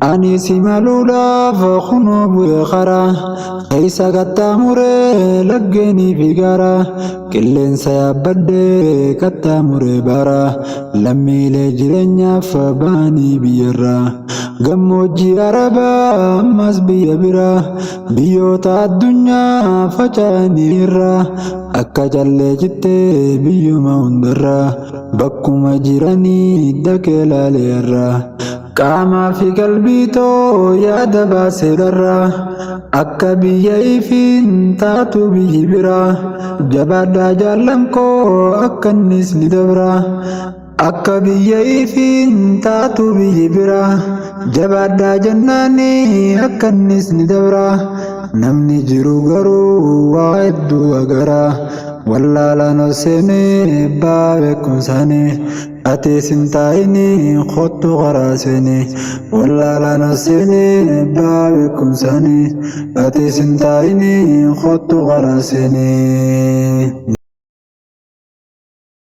Ani si maluudhaaf kunoo bu'e karaa keessa qaxxaamuree laggeenii fi gaara qilleensa yaabbadhee qaxxaamuree baara lammiilee jireenyaaf ba'anii biyyarraa gammoojjii arabaa ammas biyya biraa biyyoota addunyaa faca'anii irraa akka callee cittee biyyuma hundarraa bakkuma jiranii dhaqee laaleerraa. Qaamaa fi qalbii too yaada baasee dharraa akka biyya ifiin taatu biyyi biraa jabaadhaa jaallan koo akka innis ni dabraa akka biyya ifiin taatu biyyi biraa jabaadhaa jennaani akka innis ni dabraa namni jiru garuu waa hedduu agaraa wallaalaan ol seenee baa beekumsaanii. Atis hin taa'ini kottu karaa seeni wallaalaan ol seeni baa beekumsaani. Atis hin taa'ini kottu karaa seeni.